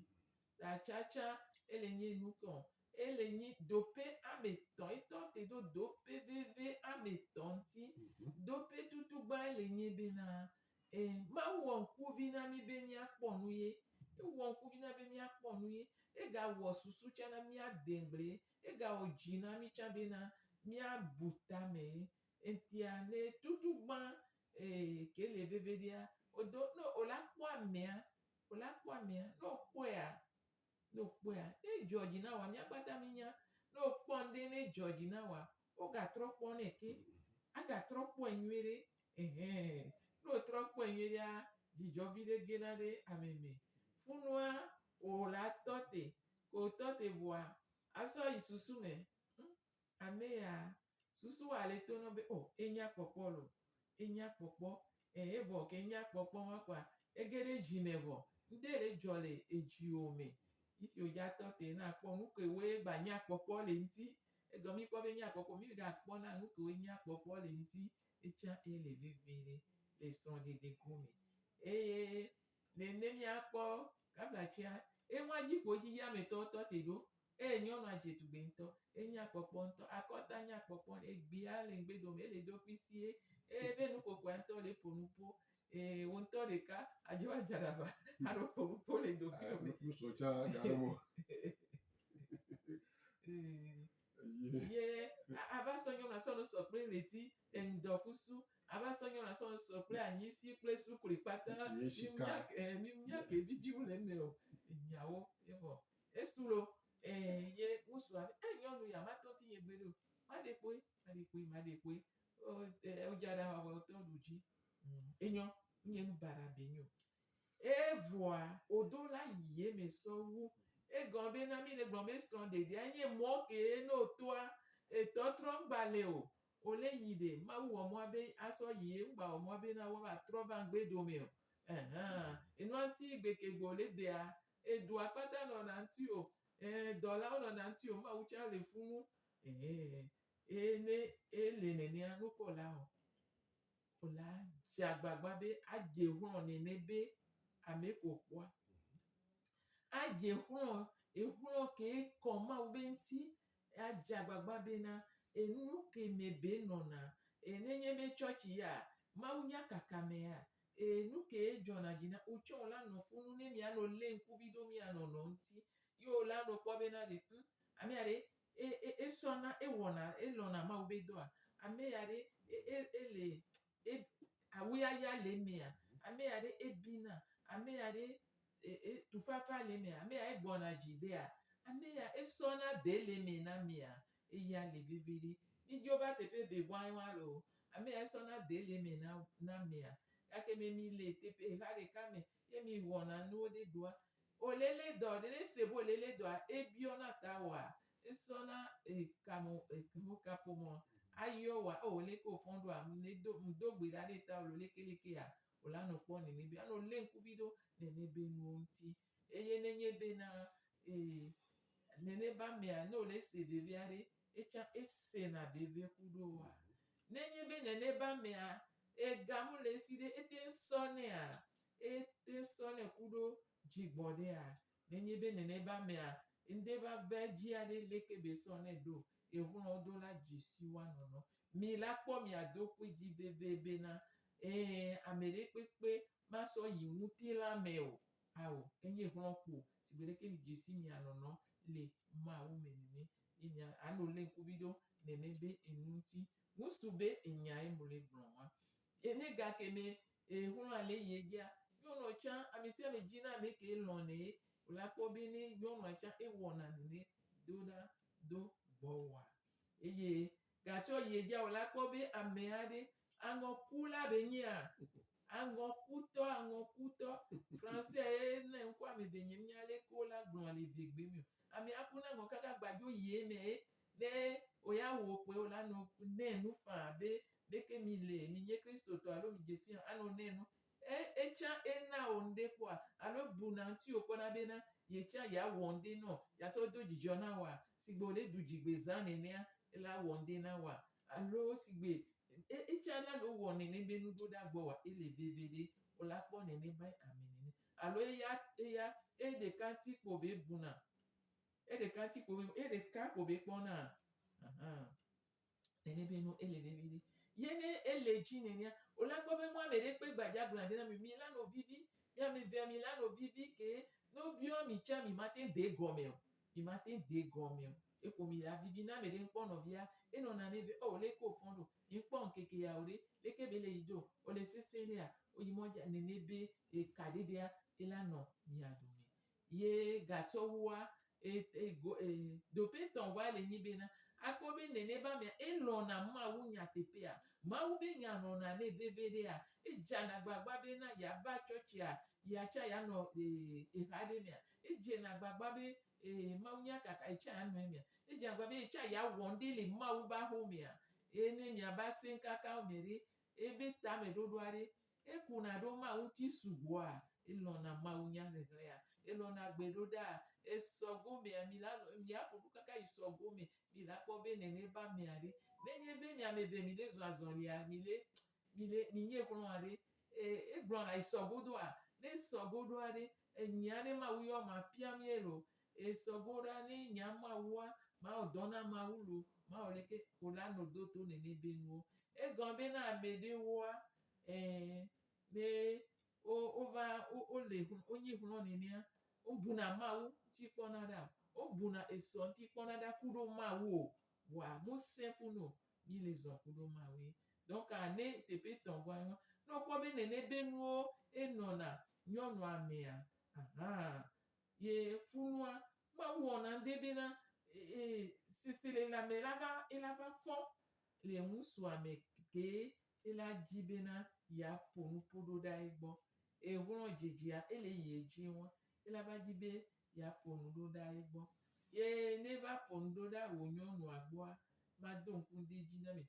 Ta tsatsa ele nyi enu ke o. Ele nyi dope ame tɔ̃. Etɔ te ɖo dope veve ame tɔ̃ ŋuti. Dope tutugba ele nyi bena e Mawu wɔ ŋkuvi na mi be míakpɔ nu ye. Ewɔ ŋkuvi na be míakpɔ nu ye. Egawɔ susu tsã na míade ŋugble ye. Egawɔ dzi na mí tsã bena míabu tame ye. Eŋutia ne tutugba Ee, ke le veve ɖea, wodo, ne wola kpɔ amea, wola kpɔ amea, ne wokpɔea, ne wokpɔea, ne edzɔ dzi na wòa, mía kpata mínya, ne wokpɔ ŋɖe ne edzɔ dzi na wòa, wogatrɔ kpɔnɛ ke, agatrɔ kpɔe nyuie ɖe, ehɛn, ne wotrɔ kpɔe nyuie ɖea, dzidzɔ viɖe gena ɖe ame me. Funua, wòla tɔ te, ke wòtɔ te vɔa, asɔ yi susu me, hm, ame ya, Susu wa le to nɔ be o enya kpɔkpɔ lo, enya kpɔkpɔ, ɛ evɔ ke enya kpɔkpɔ wa kɔa ege ɖe dzi me vɔ ŋde le dzɔ le edziwò me. Fifi wòdza tɔ te na kpɔ nu ke woe gba nya kpɔkpɔ le ŋuti. Egɔme mi kpɔ be nya kpɔkpɔ mi ga kpɔ na nu ke woe nya kpɔkpɔ le ŋuti etsã ele vevi ɖe le srɔ̃ɖeɖe gome. Eye nene mia kpɔ kaflatsia enua dzi ƒo dzi ya me tɔwo tɔ te ɖo. Eye nyɔnua dze tugbe ŋutɔ. Enya kpɔkpɔ ŋutɔ. Akɔta nya kpɔkpɔ ɖe. Egbea le ŋgbedome. Ele eɖokui sie. Eye be nukokoea ŋutɔ le ƒo nu ƒo. Ee, wò ŋutɔ ɖeka adzo adze aɖaba alo ƒo nu ƒo le ɖokuiwò me. Nusɔ tsa gaɖe mo. Ye ava sɔ nyɔnua sɔ nu sɔ kple ɣleti, ŋdɔkusu. Ava sɔ nyɔnua sɔ nu sɔ kple anyisi kple sukli kpata. Nye sika. Mía ke vivi wo le eme o. Nyawo evɔ. Esu lo, ɛɛ, ye ŋusua be, e nyɔnu ya ma tɔ tinye gbeɖe o. Ma ɖe kpoe, ma ɖe kpoe, ma ɖe kpoe. O, e, wodza ɖe aʋa wotɔ ɖu dzi. Mm, enyɔ, nye nu baɖa be nyo. Evɔa, wodo la yi eme sɔ wu. Egɔme be na mi le gblɔ be srɔ̃ɖeɖea nye mɔ ke ne wotoa, etɔtrɔ ŋgba le o. Wole yi ɖe, Mawu wɔ mɔa be asɔ yi ye ŋgba wɔ mɔa be na woava trɔ va ŋgbedome o. Ɛhɛn, enua ŋuti gbeke gbe wole dea, Edua kpata nɔna ŋuti o, ɛɛ, dɔlawo nɔna ŋuti o, Mawu tsã le funu. Ɛɛ, eye ne ele nenea, nu ka wòla wɔ? Wòla dze agbagba be adze xlɔ̃ nene be ame ko kpɔa. Adze xlɔ̃, exlɔ̃ ke kɔ Mawu be ŋuti, adze agbagba bena enu ke me be nɔna, nenye be tsɔtsi ya, Mawu nya kaka mea, Ee, nu kee dzɔna dzi na wò tsɛ wò la nɔ funu ne mianɔ lé ŋkuvi ɖo mia nɔnɔ ŋuti ye wò la nɔ kpɔ bena ɖe, hm, amea ɖe, e, e, esɔna, ewɔna, elɔ̃na Mawu be dɔa? Amea ɖe, e, e, ele, e, awuyaya le emea? Amea ɖe, ebina? Amea ɖe, e, e, tufafa le emea? Amea egbɔna dzi ɖea? Amea esɔna de le eme na mia? Eya le veviɖe. Midzo va teƒe ve gɔa wa loo. Ame ya sɔna de le eme na na amea. Gake me mi le teƒe exa ɖeka me ye mi wɔna nuwo ɖe ɖoa, Wòlélé dɔ ɖe, ne ese be wòlélé dɔa, ebiɔna ta wòa, esɔna ekamo kaƒomɔ ayɔ wòa, o leke wòfɔ̃ ɖoa, ŋdo ŋdo gbe ɖa ɖe tawò lo lekelekea, wòla nɔ kpɔ nene be anɔ lé ŋkuvi ɖo nene be nuwo ŋuti. Eye nenye bena nene be amea ne wòle se vevia ɖe, etsã esena veve ku ɖo woa. Nenye be nene be amea ega mele esi ɖe, ete ŋu sɔnɛa, ete ŋu sɔnɛ ku ɖo dzigbɔɖea. Nenye be nene be amea ŋde va va edzia ɖe, leke be sɔnɛ ɖo? Exlɔ̃wo do la dzesi woa nɔnɔ. Mi la kpɔ mia dokui dzi veve bena, ɛ̃, ame ɖe kpekpe masɔ yi ŋutilã me o. Ao, enye xlɔ̃ kpo sigbe leke mi dzesi mia nɔnɔ le Mawu me nene ye mia ano lé ŋkuvi ɖo nene be enu ŋuti. Ŋusu be enya ye mole gblɔ wa. Ye ne gake me exlɔ̃a le yi edzia, nyɔnua tsã amesiame dzina ame ke lɔ̃nɛ ye wòla kpɔ be ne nyɔnua tsã ewɔna nene do ɖa do gbɔwòa. Eye gatsɔ yi edzia wòla kpɔ be ame aɖe aŋɔkula be nyea Aŋɔkutɔ, aŋɔkutɔ. Français ye ne ŋkɔ ame eve nye mía leke wola gblɔ le eʋegbe me o. Amea kuna aŋɔ kaka gbadzo yi eme ye ne woya wò kpoe wola nɔ nɛ nu faa be leke mi le, mi nye kristotɔ alo mi dzesi anɔ nɛ nu. E etsã ena wò ŋɖe kpɔa alo buna ŋutiwò kpɔna bena yetsã yeawɔ ŋɖe nɔ yeasɔ do dzidzɔ na wòa sigbe wòle ɖu dzigbezã nenea ela wɔ ŋɖe na wòa alo sigbe Etsã la lo wɔ nene be nu ɖoɖa gbɔ wa ele veve ɖe o la kpɔ nene be ame nene alo eya eya eɖeka ŋti kpo be buna eɖeka ŋti kpo be eɖeka kpo be kpɔna ahan nene be nu ele veve ɖe ye ne ele dzi nenea o la kpɔ be mu ame ɖe kpe gbadza gblɔna ɖe na mi mi la no vivi mi ame evea mi la no vivi ke ne wo biɔ mi tsã mi ma te de gɔme o mi ma te de gɔme o. Eko mi la vivi na ame ɖe ŋkpɔ nɔvia, enɔna nɛ be, oh, leke wòfɔ̃ ɖo? Nye ŋkpɔ ŋkeke yawo ɖe, leke be le yi ɖo? Wole sesẽ ɖea? Woyi mɔdzia? Nene be ekaɖeɖea ela nɔ mia dome. Ye gatsɔ wua, e, e, go, e, ɖoƒe tɔ̃gɔa le nyi bena, akpɔ be nene be amea elɔ̃na Mawu nyateƒea? Mawu be nya lɔ̃na nɛ veviɖea? Edzana agbagba bena yeava tsɔtsia, yeatsa yeanɔ e, eha ɖe mea? Edzena agbagba be Ee, Mawu nya kaka etsa ya nɔ emea. Edze agbagba be yetsa yeawɔ ŋɖe le Mawu be axomea. Eye ne miava se ŋkakawo me ɖe, ebe tameɖoɖoa ɖe, ekuna ɖo Mawu ŋuti sugbɔa, elɔ̃na Mawu nya xexlẽa, elɔ̃na gbeɖoɖaa, esɔ gomea, mi la nɔ, miaƒo nu kaka yi sɔ gome, mi la kpɔ be nene be amea ɖe. Nenye be mi ame eve mi le zɔ azɔlia, mi le, mi le, mi nye xlɔ̃a ɖe, e, egblɔna esɔ godoa? Ne esɔ godoa ɖe, Enya ne Mawu yɔ ma piam ye lo. Esɔ go ɖa ne nya Mawua, Mawu dɔ na Mawu lo, Mawu leke ko la no do to nene be nuwo. Egɔme be na ame ɖe woa, ɛ, ne wo, wova, wo, wole, wonyi hlɔ̃ nenea, wobuna Mawu ŋuti kpɔna ɖa o. Wobuna esɔ ŋuti kpɔna ɖa kuɖo Mawu o. Vɔa ŋusẽ funu o. Mi le zɔ kuɖo Mawu ye. Donc ne teƒe tɔ̃ gɔa nyɔ. Ne wokpɔ be nene be nuwo enɔna nyɔnua mea, ahan, ye funua, Mawu wɔna ŋɖe bena seselelãme la va, ela va fɔ le ŋusua me ke ela dzi bena yeaƒo nuƒo ɖo ɖa egbɔ. Ehlɔ̃ dzedzea, ele yi edzi wa, ela va dzi be yeaƒo nu ɖo ɖa egbɔ. Ye ne eva ƒo nu ɖo ɖa wò nyɔnua gbɔa, mado ŋku ŋdi dzi na mi.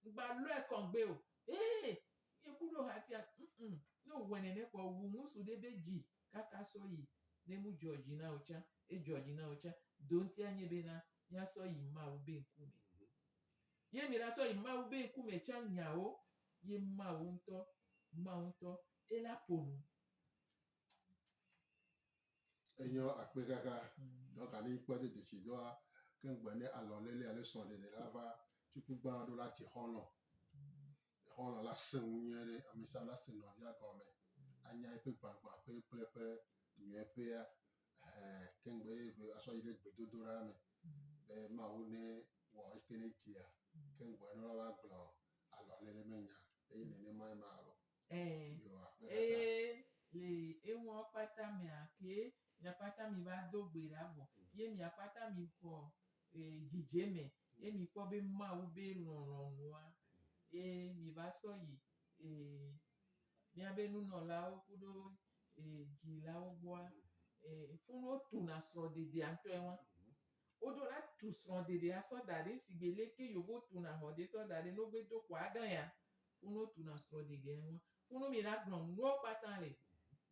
Ŋgba lɔe kɔŋgbe o. Ee, Ye ku ɖo hatia ŋ ne wòwɔe nene kpɔ wu ŋusu ɖe be dzi kaka sɔ yi ne mu dzɔ dzi na wò tsã edzɔ dzi na wò tsã do ŋtia nye bena mía sɔ yi Mawu be ŋkume. Ye mi la sɔ yi Mawu be ŋkume tsã nyawo ye Mawu ŋutɔ Mawu ŋutɔ ela ƒo nu. Enyɔ akpe kaka donc ani kpɔ de dzesi doa ke ŋgbe ne alɔ lele alo srɔ̃ɖeɖe la va tukugba ɖo la dze xɔlɔ̃. Xɔlɔ̃ la sẽ ŋu nyuie ɖe ame sia ame la se nɔvia gɔme anya eƒe gbagbãƒe kple eƒe nyuiƒea ɛhɛ ke ŋgbe ye asɔ yi ɖe gbedodoɖa me be Mawu ne wɔ eke ne dzia ke ŋgbe ne woava gblɔ alɔlele me nya eye nenemae ma alo. Ɛɛ, eye le enuɔ kpata mea, ke mia kpata mi va do gbe ɖa vɔ, ye mia kpata mi xɔ dzidzeme, ye mi kpɔ be Mawu be lɔlɔ̃nua, ye mi va sɔ yi miabe nunɔlawo kuɖo dzilawo gbɔa, Funu wotuna srɔ̃ɖeɖea ŋutɔe wa. Woɖo la tu srɔ̃ɖeɖea sɔ da ɖi sigbe leke yewo tuna xɔ ɖe sɔ da ɖi ne wogbe do kɔa aɖe ya. Funu wotuna srɔ̃ɖeɖea wa. Funu mi la gblɔ nuwo kpata le.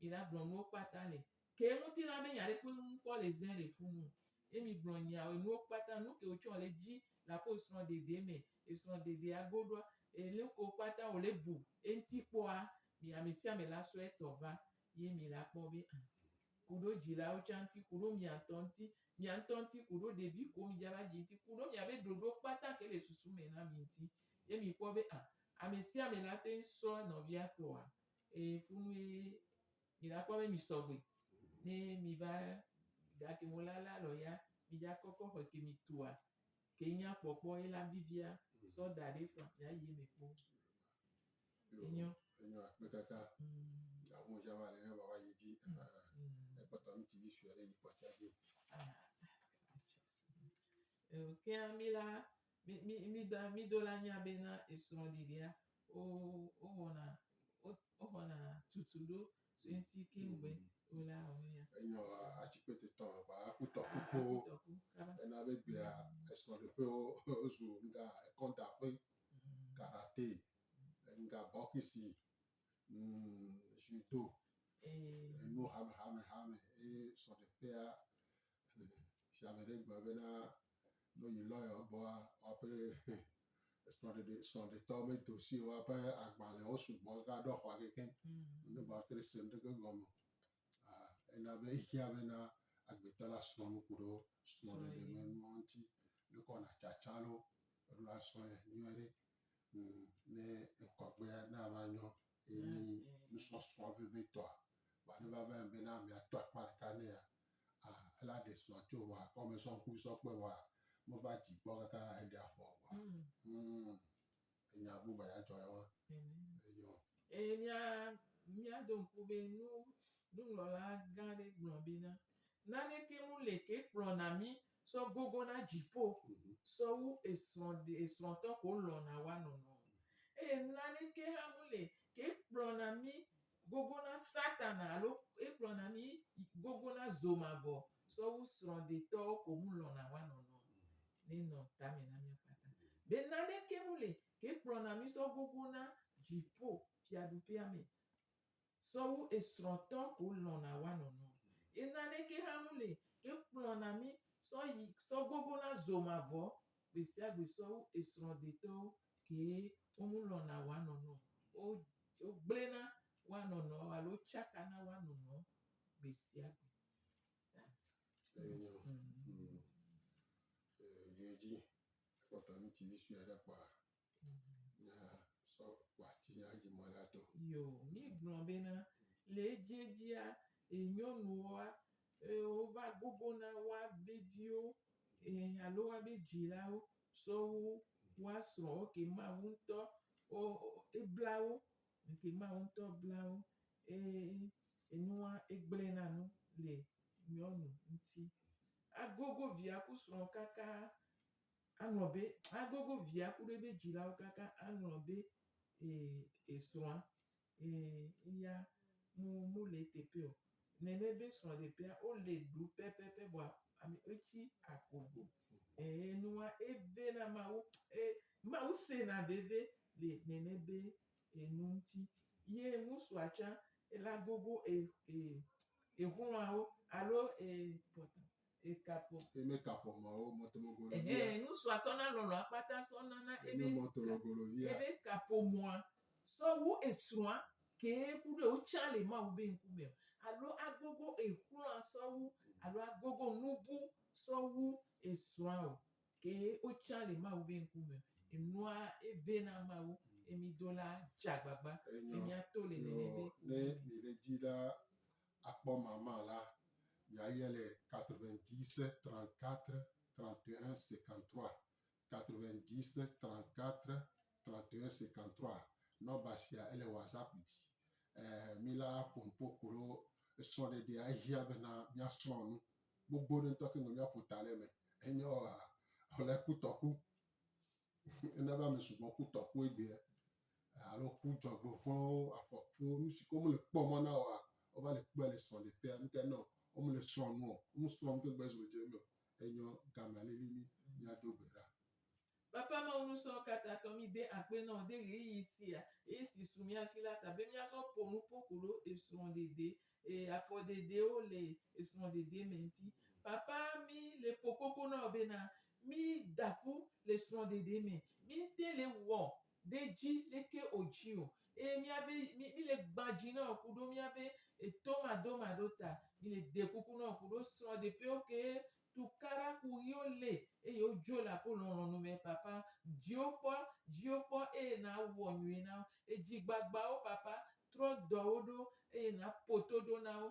Mi la gblɔ nuwo kpata le. Ke ŋutilã be nya ɖekpe ŋkɔ le zẽ le funu. Ye mi gblɔ nyawo enuwo kpata nu ke wotsɔ le dzi le aƒe srɔ̃ɖeɖe me. Esrɔ̃ɖeɖea goɖoa enu kewo kpata wole bu eŋuti kpɔa mi amesiame la sɔe tɔ va ye mi la kpɔ be a kuɖo dzilawo tsã ŋuti, kuɖo mia ŋutɔ ŋuti, mia ŋutɔ ŋuti, kuɖo ɖevi kewo mi dza va dzi ŋuti, kuɖo miabe ɖoɖo kpata ke le susu me na mi ŋuti. Ye mi kpɔ be a amesiame la teŋ sɔ nɔvia tɔa eye funue mi la kpɔ be mi sɔgbe. Ne mi va gake mo la la lɔ ya mi dza kɔkɔ xɔ ke mi tua ke nya kpɔkpɔ ye la vivia sɔ da ɖe kpɔa mia yi eme kpo. Yo, Enyo. Enyo akpe kaka. Gaƒoƒo sia va le ne baba yi dzi. Ekpɔtɔ ŋutsuvi sue ɖe yi kpɔtsia dzi. Ah, Kea mi la mi mi mi da mi do la nya bena esrɔ̃ɖeɖea wo wowɔna wo woxɔna tutu ɖo so eŋuti keŋ be wola wɔ ya. Enyo atsikpete tɔ gba akutɔ kukpo. Akutɔku kaba. Ena be gbea esrɔ̃ɖeƒewo wozu nga ekɔntaƒe, karate, nga bɔkisi, judo, enu hame hame hame eye srɔ̃ɖeƒea si ame ɖe gblɔ bena ne woyi lɔya gbɔa woaƒe srɔ̃ɖeɖe srɔ̃ɖetɔwo medo si o woaƒe agbalẽwo sugbɔ kaka ɖɔ xɔa keŋkeŋ. Ne gba tre se ŋɖeke gɔme o. Ah, ena be ehiã bena agbetɔ la srɔ̃ nu ku ɖe srɔ̃ɖeɖe me nuwo ŋuti. Leke wɔna tsatsa lo eɖo la srɔ̃e nyuie ɖe. Ne ŋkɔgbea ne ava nyɔ eye nyi nusɔsrɔ̃ vevitɔa. Vɔa ne va va eme bena amea to akpa ɖeka nɛa, ah ela ɖe srɔ̃a tso vɔa kɔ me sɔ ŋkuvi sɔ kpɔe vɔa meva dzi gbɔ kaka eɖe afɔ vɔa. Enya bubu ya dzɔ ya wa. Enyo. Eye mía míado ŋku be nu nuŋlɔla gã ɖe gblɔ bena naneke mu le ke kplɔna mí sɔ gogo na dziƒo sɔ wu esrɔ̃ esrɔ̃tɔ ko lɔ̃na woa nɔnɔ. Eye naneke hã mu le ke kplɔna mí gogo na Satana alo ekplɔna mí gogo na zomavɔ sɔ wu srɔ̃ɖetɔwo ko mu lɔ̃na woa nɔnɔ. Nenɔ tame na mía kpata. Be naneke mu le ke kplɔna mí sɔ gogo na dziƒo fiaɖuƒea me sɔ wu esrɔ̃tɔ ko lɔ̃na woa nɔnɔ. Ye naneke hã mu le ke kplɔna mí sɔ yi sɔ gogo na zomavɔ gbe sia gbe sɔ wu esrɔ̃detɔwo kee womu lɔ̃na woa nɔnɔ. Wo wogblẽna woa nɔnɔ alo tsakana woa nɔnɔ gbe sia gbe. Enyo. Yi dzi ekpɔtɔ ŋutsuvi sue aɖe kpɔa nya sɔ kpɔ ati ayi mɔ la to. Yo, mi gblɔ bena le edziedzia nyɔnuwoa wova gogona woa be viwo alo woa be dzilawo sɔ wu woa srɔ̃wo ke Mawu ŋutɔ wo ebla wo ke Mawu ŋutɔ bla wo eye enua egblẽna nu le nyɔnu ŋuti. Agogo via ku srɔ̃ kaka aŋlɔ be agogo via ku ɖe ebe dzilawo kaka aŋlɔ be esrɔ̃a eya mu mu le eteƒe o. Nene be srɔ̃ɖeƒea wole ɖu pɛpɛpɛ vɔa ame etsi akogo. Enua evena Mawu Mawu sena veve le nene be enu ŋuti. Ye ŋutsua tsã ela gogo exlɔ̃awo alo ekaƒo. Eme kaƒomɔwo mɔtomogolo via. Ɛhɛn, ŋutsua sɔna lɔlɔ̃a kpata sɔna na ebe mɔtomogolo via. Ebe kaƒomɔa sɔ wu esrɔ̃a kee ku ɖe wotsã le Mawu be ŋkume o. Alo agogo exlɔ̃a sɔ wu alo agogo nubu sɔ wu esrɔ̃a o. Ke wotsã le Mawu be ŋkume. Enua evena Mawu emi do la dze agbagba be míato le nene be. Ne mi le dzi la akpɔ mama la, miayɔe le 90 34 31 53 90 34 31 53 nɔba sia ele WhatsApp dzi. Mi la ƒo nuƒo ku ɖo esrɔ̃ɖeɖea ehiã bena míasrɔ̃ nu gbogbo ɖe ŋutɔ ke ŋgɔ míaƒo ta ɖe eme. Enye oa, wòle kutɔku. Ena be ame sugbɔ kutɔku egbea alo ku dzɔgbevɔ̃wo, afɔkuwo, nu si ke womele kpɔ mɔ na oa, Wova le kpɔe le srɔ̃ɖeƒea nu ke nɔ wome le srɔ̃ nu o. Wome srɔ̃ nu ke gbe zu le dze me o. Enyo gamea lili mí míado gbe ɖa. Papa Mawu nusrɔ̃wo katã tɔ mí de akpe nɔ ɖe ɣeyiɣi sia eye si su mía si la ta be míasɔ ƒo nu ƒo ku ɖo esrɔ̃ɖeɖe, e afɔɖeɖewo le esrɔ̃ɖeɖe me ŋuti. Papa mí le ƒo koko na wò bena mí da ƒu le srɔ̃ɖeɖe me, mí ŋte le wɔ ɖe edzi leke wòdzi o eye míabe mí mí le gbã dzi na wò ku ɖo míabe etomaɖomaɖo ta. Mí le de kuku na wò ku ɖo srɔ̃ɖeƒewo kee tukaɖa kuxiwo le eye wodzo le aƒe lɔlɔ̃nu me papa. Dziwo kpɔ, dziwo kpɔ eye nawɔ nyuie na wo. Edzi gbagbawo papa, trɔ dɔ wo ɖo eye naƒo to ɖo na wo.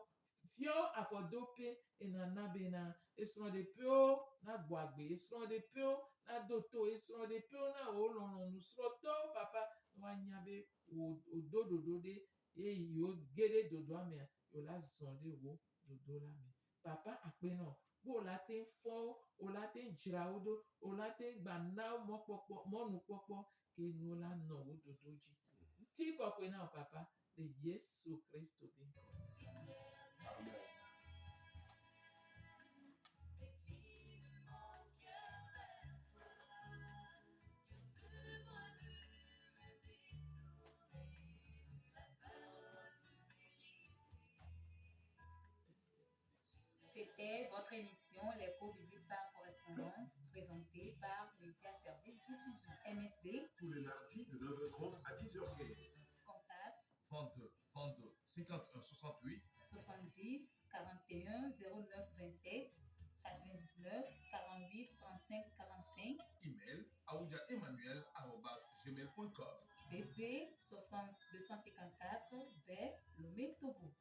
Fiɔ afɔdoƒe eye nana bena esrɔ̃ɖeƒewo nagbɔ agbe, esrɔ̃ɖeƒewo nado to, esrɔ̃ɖeƒewo nawɔ wo lɔlɔ̃nu. Srɔ̃tɔwo papa ne woanya be wò wòdo ɖoɖo ɖe ye yewo ge ɖe dodoa mea, yewo la zɔ ɖe wò dodo la me. Papa akpe nɔ be wò la teŋ fɔ wo, wò la teŋ dzra wo ɖo, wò la teŋ gba na wo mɔkpɔkpɔ, mɔnukpɔkpɔ ke nuwo la nɔ wò dodo dzi. Ŋutikɔkɔe na wò Papa le Yesu Kristo be ŋkɔ me. Amen. C'était votre émission Les cours bibliques par correspondance, présentée par Média Service Diffusion MSD. Tous les mardis de 9h30 à 10h15. Contact 22 22 51 68 70 41 09 27 99 48 35 45. Email aoudiaemmanuel.gmail.com BP 60 254 B Lomé Togo.